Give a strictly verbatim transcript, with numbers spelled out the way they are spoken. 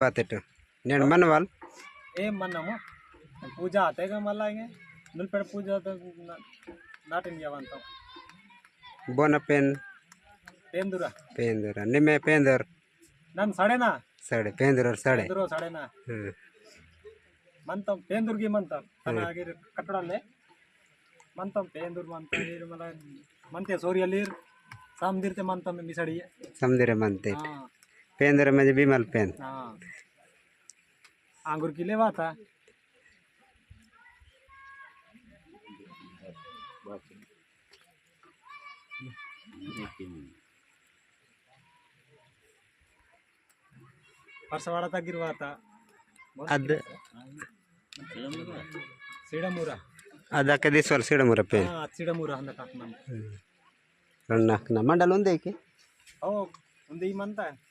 बातेटो। नेन मनवाल। ए मनमो। पूजा आते का मला इंगे। नुलपेड़ पूजा तो ना-, नाटिन गया वंतो। बोना पेन। पेंदुरा। पेंदुरा। निमे पेंदुर। नन साड़े ना। साड़े, पेंदुर और साड़े। पेंदुर और साड़े ना। हम्म। मंतम, पेंदुर की मंतम। तन हम्म। आगे कटड़ा ले। मंतम, पेंदुर मंतम, ये मला मंते सोरिया लीर, समदिरते मंतम मिसड़िए। समदिरे मंते। हाँ। पेंदुर में बिमल पेन। हाँ। आंगुर की लेवा था। परसवाड़ा तक गिरवाता। अद सीडामुरा। अद के दिसवाल सीडामुरा पे। हाँ, सीडामुरा हंदा तापमान। हम्म। रन्ना ना मंडल उंदे के? ओ, उंदे ही मनता है।